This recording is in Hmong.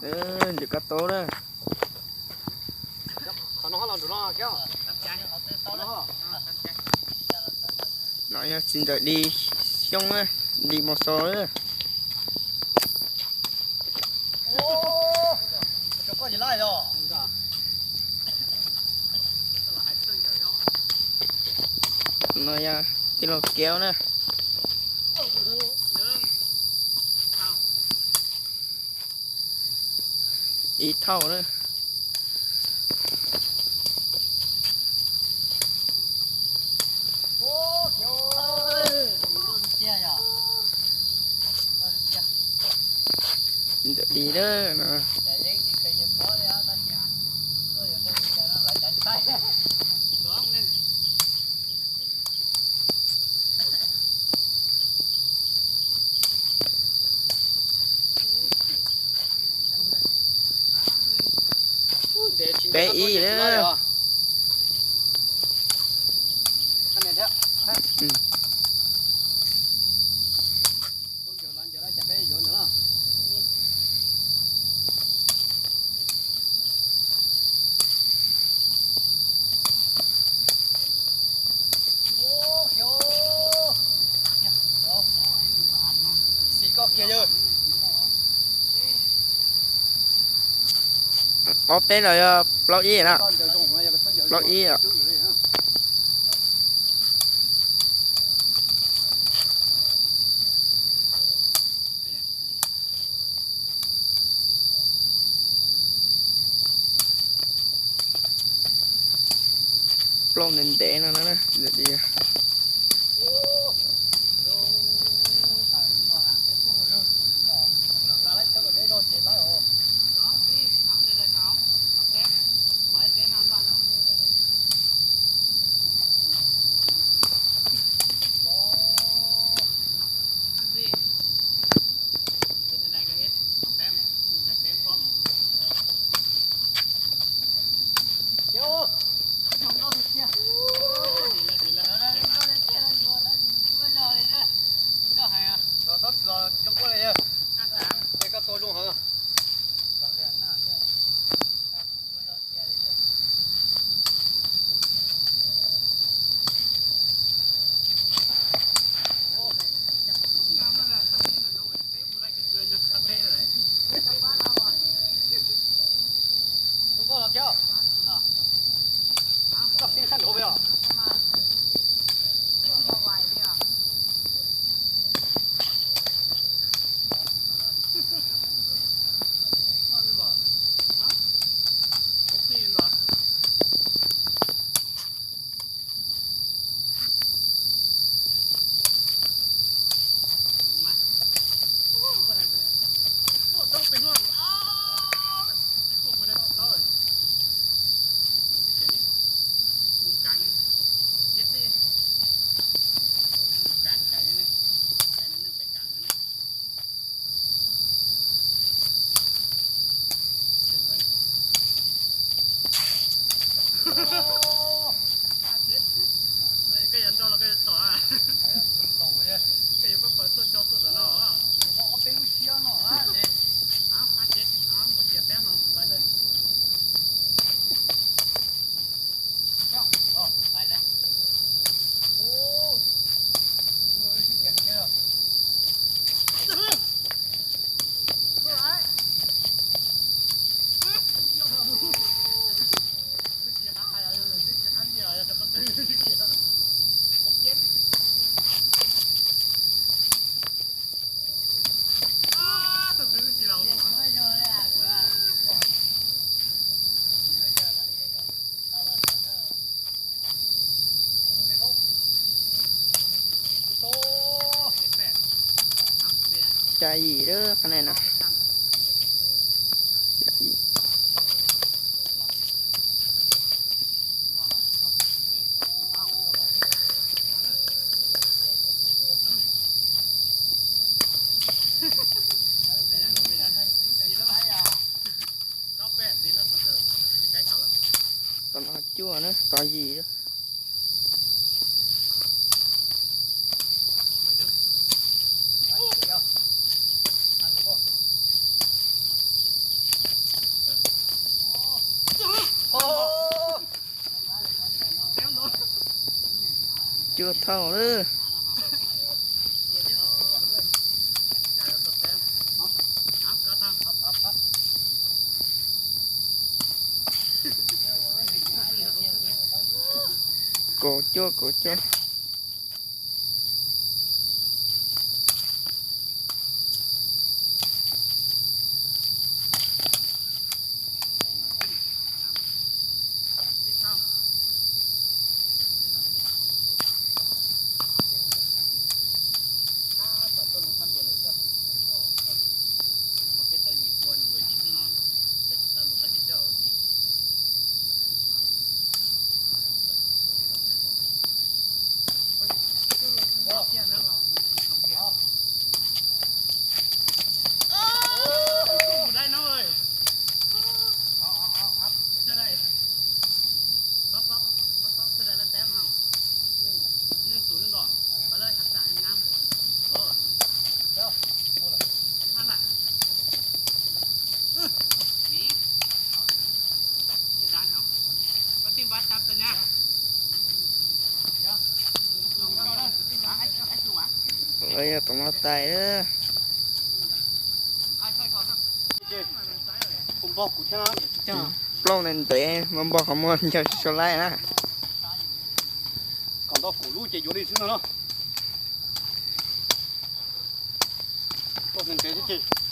Ntawm koj tau na. No yog txiv ntawm di xyoob na, di mos xos na. No yog tij laug Kiav na. Ib thauj na. Ntawm di na no. Peb ib na. Xis koj kiag yawg. Ob peb los yog plaub ib na. Plaub ib. Plaub ntev ntev no na. Koj tua zoo heev. Koj yuav nrau los koj yuav tsom? Koj yuav pab pawg tuaj tso tuaj tom no? Ob peb lub siab no. Hab ces muab tias peb no lawm. Xya yim lawm qhov no na. Xya yim. Tom no cuaj na, tom yim lawm. Cuaj thauj lawm. Kaum cuaj, kaum cuaj. Yog tus no tais. Plooj ntev ntev mas npog qhov muag ncaws tsis tshua laib na. Kom ntau kuv lub ces yuav li xwb no na. Plooj ntev ntev xwb ces.